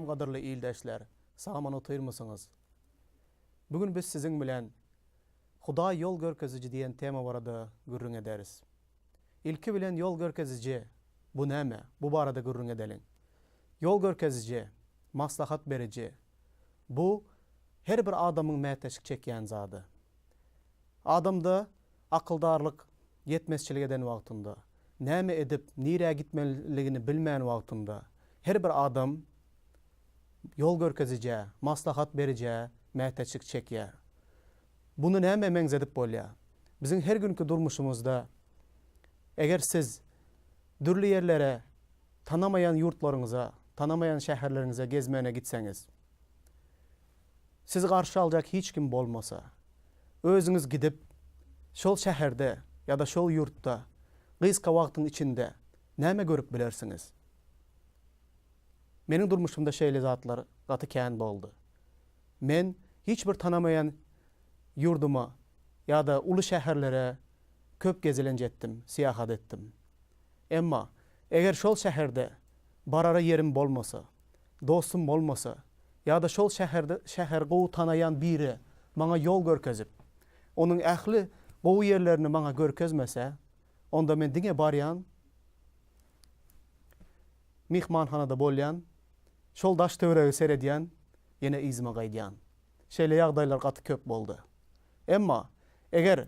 Salam gadyrly ildeşler, sag-aman otyrmysyňyz? Bu gün biz siziň bilen Hudaý ýol görkeziji diýen tema barada gürrüň ederis. Ilki bilen ýol görkeziji bu näme? Bu barada gürrüň edeliň. Ýol görkeziji, maslahat beriji bu her bir adamyň mätäçlik çekýän zady. Adamda akyldarlyk ýetmezçilik eden wagtynda, näme edip, nirä gitmeliligini bilmän wagtynda, her bir adam ýol görkezijä, maslahat berijä mätäçlik çekýär. Buny nämä meňzedip bolýar? Biziň her günki durmuşymyzda, eger siz dürli ýerlere, tanamaýan ýurtlaryňyza, tanamaýan şäherleriňize gezmäne gitseňiz, Sizi garşy aljak hiç kim bolmasa, özüňiz gidip, şol şäherde ýa-da şol ýurtda gysga wagtyň içinde näme görüp bilersiňiz? Meniň durmuşymda şeýle zatlar gaty kän boldy. Men hiç bir tanamaýan ýurduma ýa-da uly şäherlere köp gezelenç etdim, syýahat etdim. Emma, eger şol şäherde barara ýerim bolmasa, dostum bolmasa ýa-da şol şäherde şäheri gowy tanaýan biri maňa ýol görkezip, onuň ähli gowy ýerlerini maňa görkezmese, onda men diňe barýan, myhmanhanada bolýan, şol daş-töwerege seredýän, ýene yzyma gaýdýan. Şeýle ýagdaýlar gaty köp boldy. Emma, eger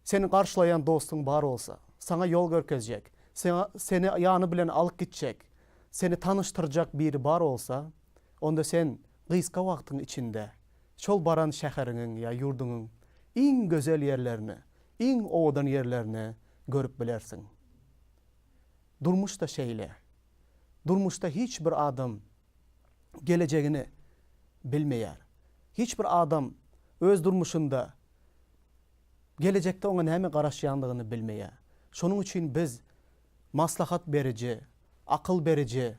seni garşylaýan dostuň bar bolsa, saňa ýol görkezjek, seni ýany bilen alyp gitjek, seni tanyşdyrjak biri bar bolsa, onda sen gysga wagtyň içinde şol baran şäheriňiň ýa ýurduňyň iň gözel ýerlerini, iň owadan ýerlerini görüp bilersiň. Durmuş-da şeýle. Durmuşda hiç bir adam gelejegini bilmeýär. Hiç bir adam öz durmuşynda gelejekde oňa näme garaşýandygyny bilmeýär. Şonuň üçin biz maslahat beriji, akyl beriji,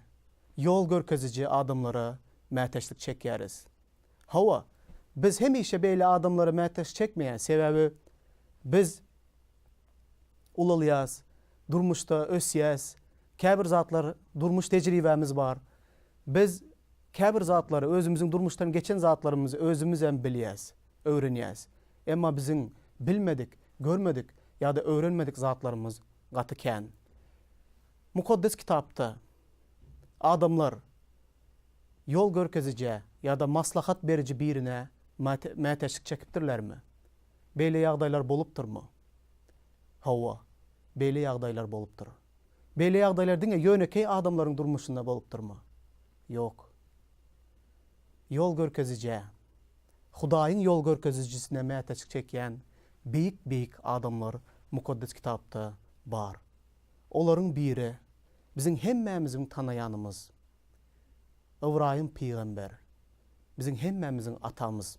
ýol görkeziji adamlara mätäçlik çekýäris. Hawa, biz hemişe beýle adamlara mätäçlik çekmeýäris, sebäbi biz ulalýas, durmuşda ösýäs, käbir zatlar durmuş tejribämiz bar. Biz käbir zatlary özümiziň durmuşdan geçen zatlarymyzy özümizem bilýäs, öwrenýäs. Emma biziň bilmedik, görmedik ýa-da öwrenmedik zatlarymyz gaty kän. Mukaddes Kitapda adamlar ýol görkezijä ýa-da maslahat beriji birine mätäçlik çekipdirlermi? Beýle ýagdaýlar bolupdyrmy? Hawa, beýle ýagdaýlar bolupdyr. Beýle ýagdaýlar diňe ýönekeý adamlaryň durmuşynda bolupdyrmy? Ýok. Ýol görkezijä, Hudaýyň ýol görkezijisine mätäçlik çekýän beýik-beýik adamlar Mukaddes Kitapda bar. Olaryň biri, biziň hemmämiziň tanaýanymyz, Ybraýym pygamber, biziň hemmämiziň atamyz.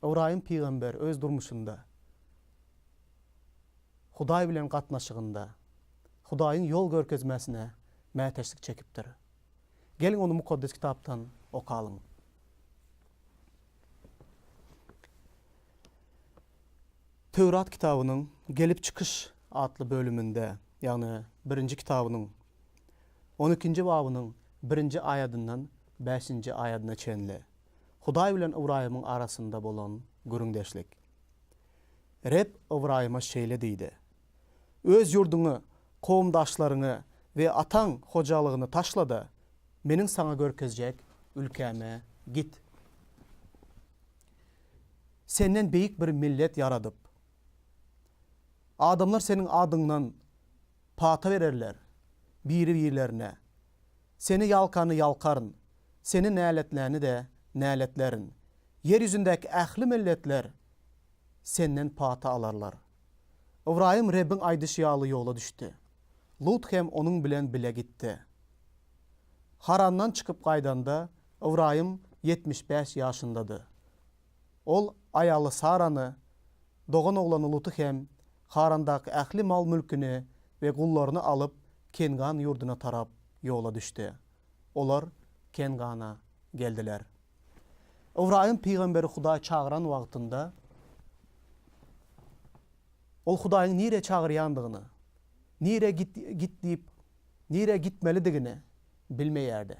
Ybraýym pygamber öz durmuşynda Hudaý bilen gatnaşygynda Hudaýyň ýol görkezmesine mätäçlik çekipdir. Geliň ony Mukaddes Kitapdan okalyň. Töwrat kitabynyň Gelip çykyş atly bölüminde, ýagny birinji kitabynyň on ikinji babynyň birinji aýadyndan bäşinji aýadyna çenli Hudaý bilen Ybraýymyň arasynda bolan gürrüňdeşlik. Reb Ybraýyma şeýle diýdi, Öz ýurduňy, kowumdaşlaryňy we ataň hojalygyny taşla-da, Meniň saňa görkezjek ülkäme git. Senden beýik bir millet ýaradyp, adamlar seniň adyňdan pata bererler, biri-birlerine, Seni ýalkany ýalkaryn, seni näletläni-de näletlärin. Ýer ýüzündäki ähli milletler senden pata alarlar. Ybraýym Rebbiň aýdyşy ýaly ýola düşdi. Lut hem onuň bilen bile gitdi. Harandan çykyp gaýdanda, Ybraýym 75 ýaşyndady. Ol aýaly Sarany, doganoglany Luty hem Harandaky ähli mal-mülküni we gullaryny alyp, Kengan ýurduna tarap ýola düşdi. Olar Kengana geldiler. Ybraýym pygamberi Hudaý çagyran wagtynda, ol Hudaýyň nirä çagyrýandygyny, nirä git, git diýip, nirä gitmelidigini bilmeýärdi.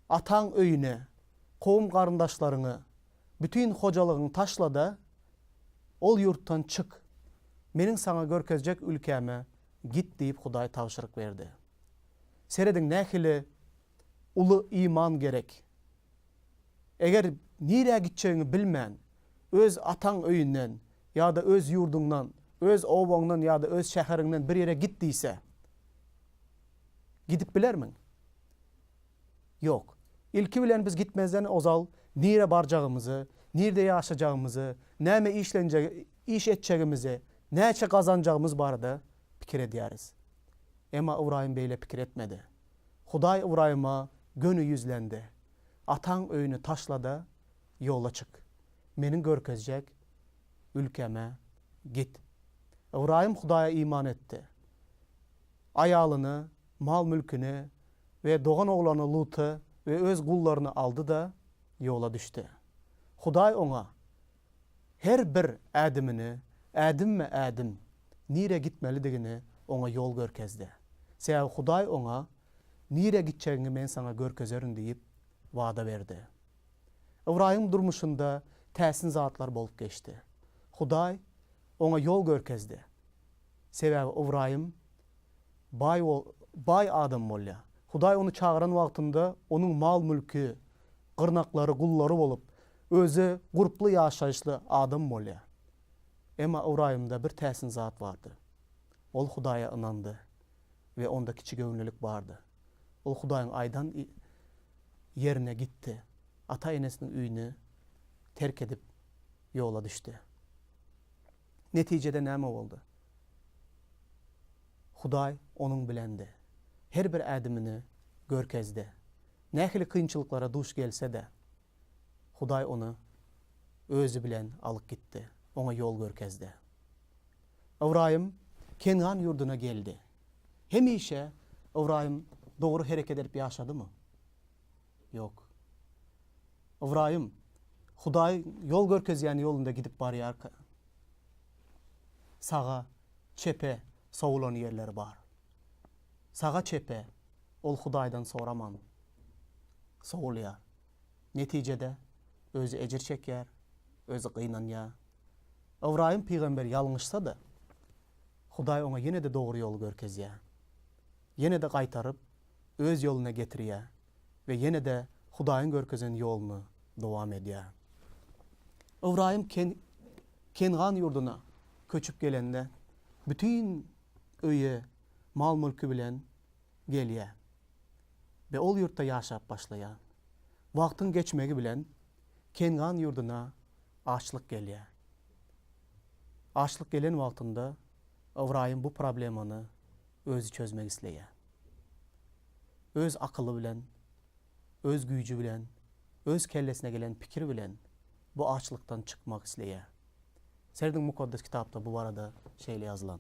Ataň öýüni, kowum-garyndaşlaryňy, bütin hojalygyňy taşla-da, ol ýurtdan çyk, Meniň saňa görkezjek ülkäme git diýip Hudaý tabşyryk berdi. Serediň nähili uly iman gerek. Eger nirä gitjegiňi bilmän, öz ataň öýünden ýa-da öz ýurduňdan, öz obaňdan ýa-da öz şäheriňden bir ýere git diýse, gidip bilermiň? Ýok. Ilki bilen biz gitmezden ozal nirä barjagymyzy, nirde ýaşajagymyzy, näme işlenjegi, iş etjegimizi, näçe gazanjagymyz barada pikir edýäris. Emma Ybraýym beýle pikir etmedi. Hudaý Ybraýyma göni ýüzlendi, Ataň öýüni taşla-da, ýola çyk. Meniň görkezjek ülkäme git. Ybraýym Hudaýa iman etdi. Aýalyny, mal-mülküni we dogan oglany Luty we öz gullaryny aldy-da, ýola düşdi. Hudaý oňa her bir ädimini ädimme-ädim nirä gitmelidigini oňa ýol görkezdi. Sebäbi Hudaý oňa, Nirä gitjegiňi men saňa görkezerin diýip wada berdi. Ybraýym durmuşynda täsin zatlar bolup geçdi. Hudaý oňa ýol görkezdi. Sebäbi Ybraýym baý baý adam bolýar. Hudaý ony çagyran wagtynda onuň mal-mülki, gyrnaklary, gullary bolup, özi gurply ýaşaýyşly adam bolýar. Emma Ybraýymda bir täsin zat bardy. Ol Hudaýa ynandy we onda kiçigöwünlilik bardy. Ol Hudaýyň aýdan ýerine gitdi. Ata-enesiniň öýüni terk edip ýola düşdi. Netijede näme boldy? Hudaý onuň bilendi. Her bir ädimini görkezdi. Nähili kynçylyklara duş gelse-de, Hudaý ony Özi bilen alyp gitdi, oňa ýol görkezdi. Ybraýym Kengan ýurduna geldi. Hemişe Ybraýym dogry hereket edip ýaşadymy? Ýok. Ybraýym Hudaýyň ýol görkezýän ýolunda gidip barýarka, saga, çepe sowulan ýerleri bar. Saga-çepe ol Hudaýdan soraman sowulýar. Netijede, özi ejir çekýär, özi gynanýar. Ybraýym pygamber ýalňyşsa-da, Hudaý oňa ýene-de dogry ýoly görkezýär. Ýene-de gaýtaryp, öz ýoluna getirýär we ýene-de Hudaýyň görkezen ýoluny dowam edýär. Ybraýym Ken, Kengan ýurduna köçüp gelende, bütin öýi, mal-mülki bilen gelýär we ol ýurtda ýaşap başlaýar. Wagtyň geçmegi bilen Kengan ýurduna açlyk gelýär. Açlyk gelen wagtynda Ybraýym bu problemany özi çözmek isleýär. Öz akyly bilen, öz güýji bilen, öz kellesine gelen pikir bilen bu açlykdan çykmak isleýär. Serediň Mukaddes Kitapda bu barada şeýle ýazylan.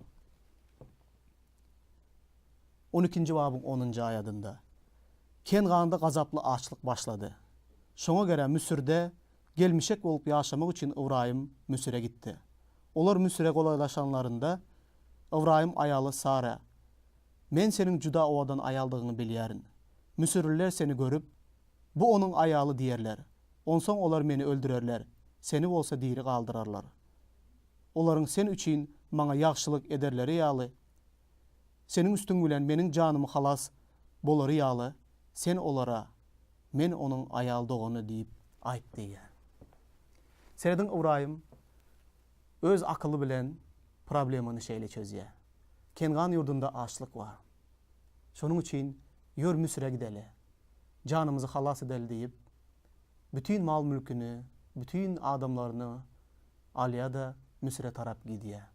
On ikinji babyň onunjy aýadynda, Kenganda gazaply açlyk başlady. Şoňa görä Müsürde gelmişek bolup ýaşamak üçin Ybraýym Müsüre gitdi. Olar Müsüre golaýlaşanlarynda, Ybraýym aýaly Sara, Men seniň juda owadan aýaldygyňy bilýärin. Müsürliler seni görüp, Bu onuň aýaly diýerler. Onsoň olar meni öldürerler, seni bolsa diri galdyrarlar. Olaryň sen üçin maňa ýagşylyk ederleri ýaly, seniň üstüň bilen meniň janym halas bolary ýaly, sen olara, Men onuň aýal dogany diýip aýt diýýär. Serediň, Ybraýym öz akyly bilen problemany şeýle çözýär. Kengan ýurdunda açlyk bar. Şonuň üçin ýör Müsüre gideli. Janymyzy halas edeli diýip, bütin mal-mülküni, bütin adamlaryny alýar-da, Müsüre tarap gidýär.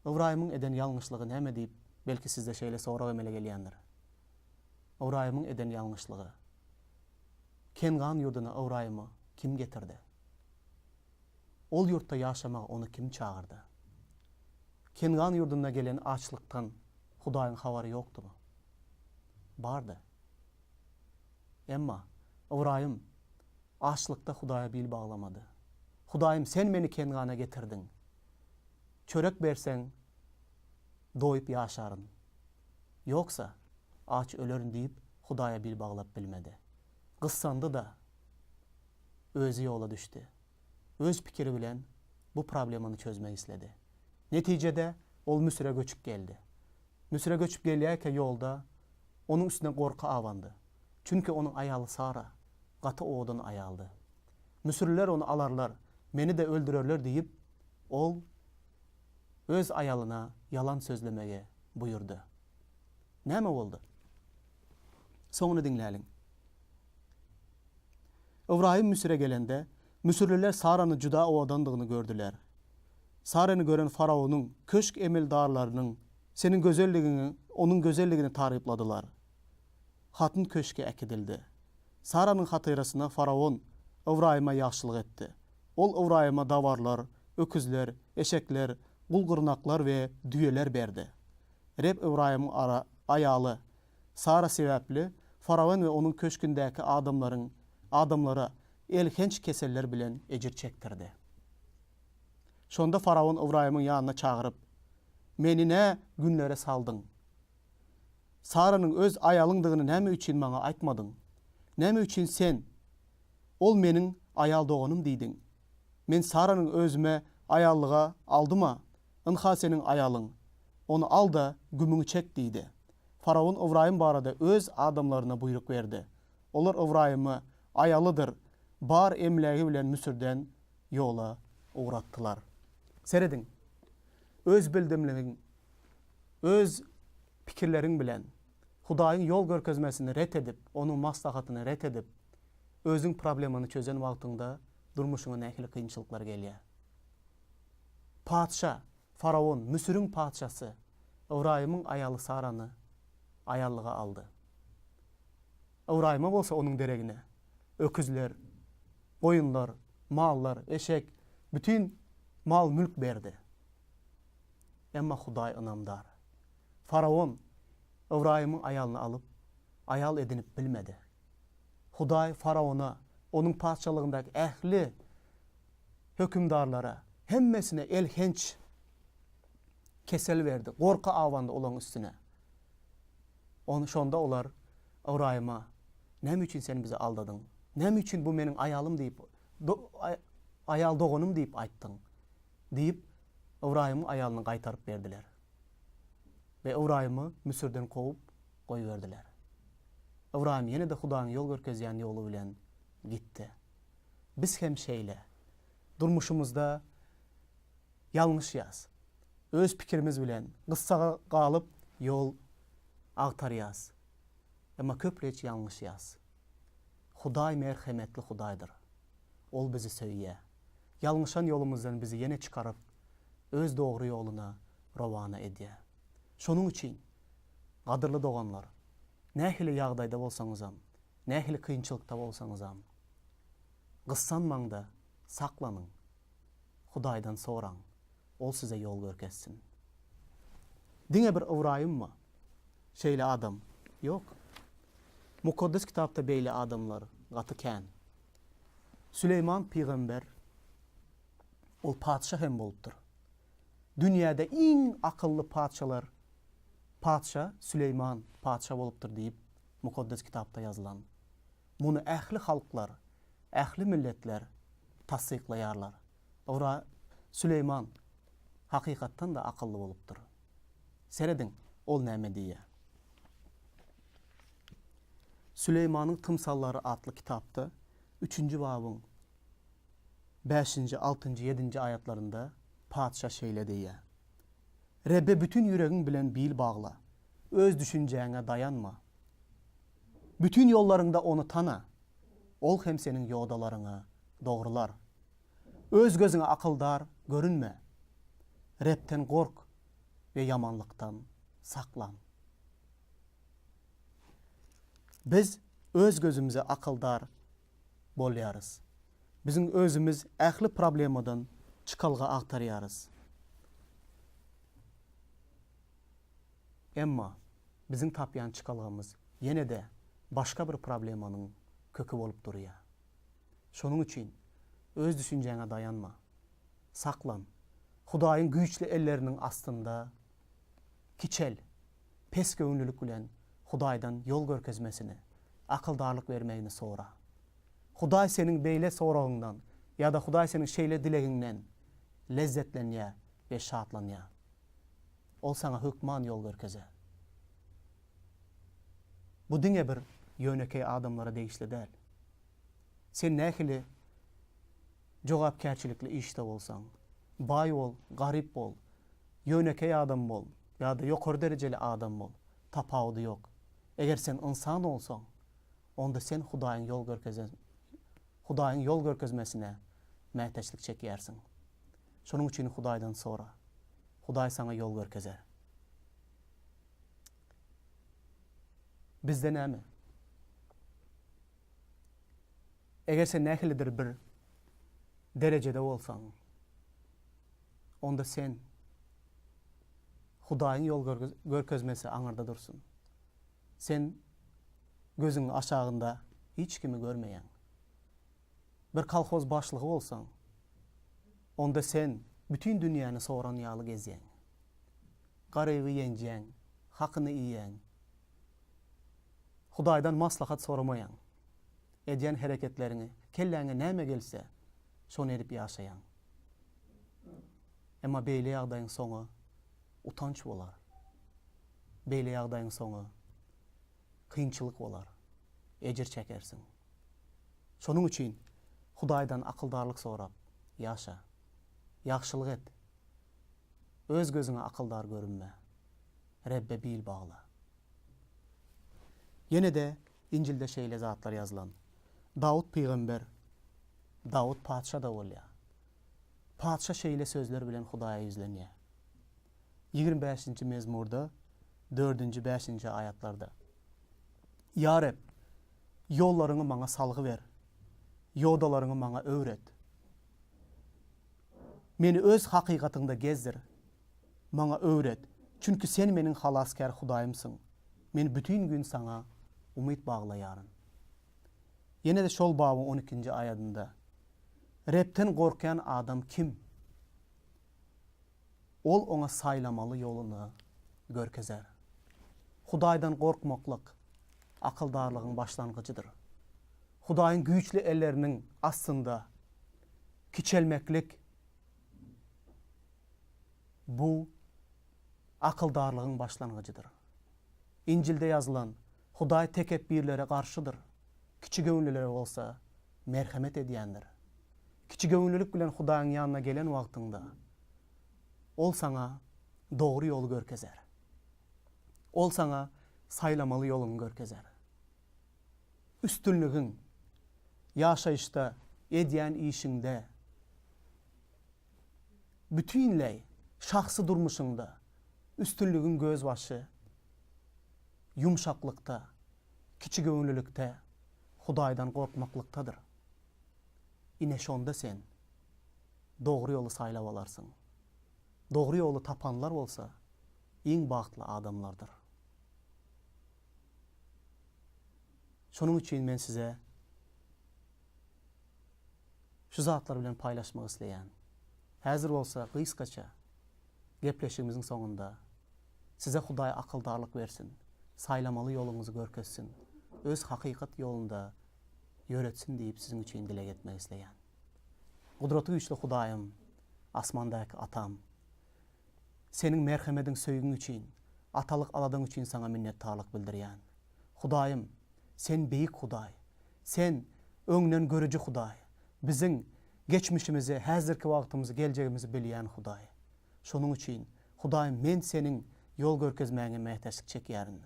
Ybraýymyň eden ýalňyşlygy näme diýip, belki sizde şeýle sorag emele gelýändir. Ybraýymyň eden ýalňyşlygy. Kengan ýurduna Ybraýymy kim getirdi? Ol ýurtda ýaşamaga ony kim çagyrdy? Kengan ýurdunda gelen açlykdan Hudaýyň habary ýokdumy? Bardy. Emma Ybraýym açlykda Hudaýa bil baglamady. Hudaýym, Sen meni Kengana getirdiň. Çörek berseň, doýup ýaşaryn. Ýogsa, aç ölerin diýip, Hudaýa bil baglap bilmedi. Gyssandy-da, özi ýola düşdi. Öz pikiri bilen bu problemany çözmek isledi. Netijede, ol Müsüre göçüp geldi. Müsüre göçüp gelýärkä ýolda onuň üstüne gorky abandy. Çünki onuň aýaly Sara gaty owadan aýaldy. Müsürliler ony alarlar, meni-de öldürerler diýip, ol öz aýalyna ýalan sözlemegi buýurdy. Näme boldy? Soňuny diňläliň. Ybraýym Müsüre gelende, müsürliler Sarany juda owadandygyny gördüler. Sarany gören faraonyň köşk emeldarlarynyň seniň gözelligiňi, onuň gözelligini tarypladylar. Hatyn köşge äkidildi. Saranyň hatyrasyna faraon Ybraýyma ýagşylyk etdi. Ol Ybraýyma dawarlar, öküzler, eşekler, gul-gyrnaklar we düýeler berdi. Reb Ybraýymyň aýaly Sara sebäpli faraon we onuň köşgündäki adamlaryň adamlara elhenç keseller bilen ejir çekdirdi. Şonda faraon Ybraýymyň ýanyna çagyryp, Meni nä günlere saldyň? Saranyň öz aýalyňdygyny näme üçin maňa aýtmadyň? Näme üçin sen, Ol meniň aýal doganym diýdiň? Men Saranyň özüme aýallyga aldym-a, ynha seniň aýalyň. Ony al-da, gümüňi çek diýdi. Faraon Ybraýym barada öz adamlaryna buýruk berdi. Olar Ybraýymy aýalydyr bar emlägi bilen Müsürden ýola ugratdylar. Serediň, öz bildimligiň, öz pikirleriň bilen Hudaýyň ýol görkezmesini ret edip, Onuň maslahatyny ret edip, özüň problemany çözen wagtyňda durmuşyňa nähili kynçylyklar gelýär. Patyşa, faraon, Müsüriň patyşasy Ybraýymyň aýaly Sarany aýallyga aldy. Ybraýyma bolsa onuň deregine öküzler, goýunlar, mallar, eşek, bütin mal-mülk berdi. Emma Hudaý ynamdar. Faraon Ybraýymyň aýalyny alyp, aýal edinip bilmedi. Hudaý faraona, onuň patyşalygyndaky ähli hökümdarlara, hemmesine elhenç kesel berdi, gorky abandy olaryň üstüne. Ony şonda olar Ybraýyma, Näme üçin sen bizi aldadyň? Näme üçin bu meniň aýalym diýip, aýal doganym diýip aýtdyň? diýip, Ybraýymyň aýalyny gaýtaryp berdiler. We Ybraýymy Müsürden kowup goýberdiler. Ybraýym ýene-de Hudaýyň ýol görkezýän ýoly bilen gitdi. Biz hem şeýle. Durmuşymyzda ýalňyşýas. Öz pikirimiz bilen gyssaga galyp ýol agtarýas. Emma köpleç ýalňyşýas. Hudaý merhemetli Hudaýdyr. Ol bizi söýýär. Ýalňyşan ýolumyzdan bizi ýene çykaryp, öz dogry ýoluna rowana edýär. Şonuň üçin, gadyrly doganlar, nähili ýagdaýda bolsaňyzam, nähili kynçylykda bolsaňyzam, gyssanmaň-da, saklanyň. Hudaýdan soraň, Ol size ýol görkezsin. Diňe bir Ybraýymmy şeýle adam? Ýok. Mukaddes Kitapda beýle adamlar gaty kän. Süleýman pygamber, ol patyşa hem bolupdyr. Dünýäde iň akylly patyşalar, patyşa Süleýman patyşa bolupdyr diýip, Mukaddes Kitapda ýazylan. Muny ähli halklar, ähli milletler tassyklaýarlar. Ora Süleýman hakykatdan-da akylly bolupdyr. Serediň, ol näme diýýär. Süleýmanyň tymsallary atly kitapda üçünji babyň bäşinji, altynjy, ýedinji aýatlarynda patyşa şeýle diýýär, Rebbe bütin ýüregiň bilen bil bagla, öz düşünjäňe daýanma. Bütin ýollaryňda Ony tana, Ol hem seniň ýodalaryňy dogrular. Öz gözüňe akyldar görünme, Rebden gork we ýamanlykdan saklan. Biz öz gözümize akyldar bolýarys. Biziň özümiz ähli problemadan çykalga agtarýarys. Emma biziň tapýan çykalgamyz ýene-de başga bir problemanyň köki bolup durýar. Şonuň üçin öz düşünjäňe daýanma. Saklan. Hudaýyň güýçli elleriniň astynda kiçel. Pesgöwünlilik bilen. Hudaýdan ýol görkezmesini, akyldarlyk bermegini sora. Hudaý seniň beýle soragyňdan ýa-da Hudaý seniň şeýle dilegiňden lezzetlenýär we şatlanýar. Ol saňa hökman ýol görkezer. Bu diňe bir ýönekeý adamlara degişli däl. Sen nähili jogapkärçilikli işde bolsaň, baý bol, garyp bol, ýönekeý adam bol ýa-da ýokary derejeli adam bol, tapawudy ýok. Eger sen ynsan bolsaň, onda sen Hudaýyň ýol görkezen Hudaýyň ýol görkezmesine mätäçlik çekýärsiň. Şonuň üçin Hudaýdan sora. Hudaý saňa ýol görkezer. Bizde näme? Eger sen nähilidir bir derejede bolsaň, onda sen Hudaýyň ýol görkezmesi aňyrda dursun. Sen gözüň aşagynda hiç kimi görmeýäň. Bir kolhoz başlygy bolsaň, onda sen bütin dünýäni soran ýaly gezýäň. Garyby ýenjýäň, hakyny iýýäň. Hudaýdan maslahat soramaýaň. Edýän hereketleriňi, kelläňe näme gelse, şony edip ýaşaýaň. Emma beýle ýagdaýyň soňy utanç bolar. Beýle ýagdaýyň soňy kynçylyk bolar, ejir çekersiň. Şonuň üçin Hudaýdan akyldarlyk sorap ýaşa. Ýagşylyk et. Öz gözüňe akyldar görünme. Rebbe bil bagla. Ýene-de Injilde şeýle zatlar ýazylan. Dawut pygamber, Dawut patyşa-da bolýar. Patyşa şeýle sözler bilen Hudaýa ýüzlenýär. 25-nji mezmurda, dördünji, bäşinji aýatlarda, Ýa Reb, ýollaryňy maňa salgy ber, ýodalaryňy maňa öwret. Meni Öz hakykatyňda gezdir, maňa öwret, çünki Sen meniň Halasgär Hudaýymsyň, men bütin gün Saňa umyt baglaýaryn. Ýene-de şol babyň on ikinji aýadynda, Rebden gorkýan adam kim? Ol oňa saýlamaly ýoluny görkezer. Hudaýdan gorkmaklyk akyldarlygyň başlangyjydyr. Hudaýyň güýçli elleriniň astynda kiçelmeklik bu akyldarlygyň başlangyjydyr. Injilde ýazylan, Hudaý tekepbirlere garşydyr, kiçigöwünlilere bolsa merhemet edýändir. Kiçigöwünlilik bilen Hudaýyň ýanyna gelen wagtyňda, Ol saňa dogry ýoly görkezer. Ol saňa saýlamaly ýoluňy görkezer. Üstünligiň, ýaşaýyşda, edýän işiňde, bütinleý şahsy durmuşyňda üstünligiň gözbaşy ýumşaklykda, kiçigöwünlilikde, Hudaýdan gorkmaklykdadyr. Ine şonda sen dogry ýoly saýlap alarsyň. Dogry ýoly tapanlar bolsa iň bagtly adamlardyr. Şonuň üçin men size şu zatlar bilen paýlaşmak isleýän. Häzir bolsa gysgaça gepleşigimiziň soňunda size Hudaý akyldarlyk bersin, saýlamaly ýoluňyzy görkezsin, öz hakykat ýolunda ýöretsin diýip siziň üçin dileg etmek isleýän. Gudraty güýçli Hudaýym, asmandaky Atam, Seniň merhemediň söýgiň üçin, atalyk aladaň üçin Saňa minnetdarlyk bildirýän. Hudaýym, Sen beýik Hudaý. Sen öňden görüji Hudaý. Biziň geçmişimizi, häzirki wagtymyzy, geljegimizi bilýän Hudaý. Şonuň üçin, Hudaýym, men Seniň ýol görkezmäňe mätäçlik çekýärin.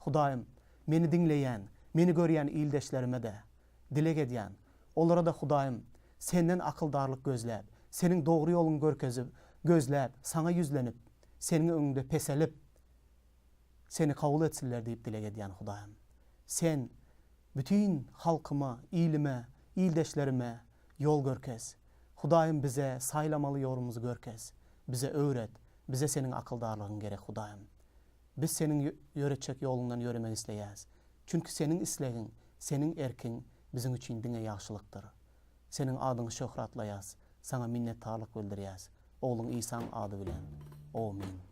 Hudaýym, meni diňleýän, meni görýän ildeşlerime-de dileg edýän. Olara-da Hudaýym, Senden akyldarlyk gözläp, Seniň dogry ýoluňy görkezip, gözläp, Saňa ýüzlenip, Seniň öňüňde peselip, Seni kabul etsinler diýip dileg edýän Hudaýym. Sen bütin halkyma, ilime, ildeşlerime ýol görkez. Hudaýym bize saýlamaly ýolumyzy görkez. Bize öwret. Bize Seniň akyldarlygyň gerek Hudaýym. Biz Seniň ýöretjek ýoluňdan ýöremek isleýäs. Çünki Seniň islegiň, Seniň erkiň biziň üçin diňe ýagşylykdyr. Seniň adyňy şöhratlaýas, Saňa minnetdarlyk bildirýäs. Ogluň Isaň ady bilen. Omyn.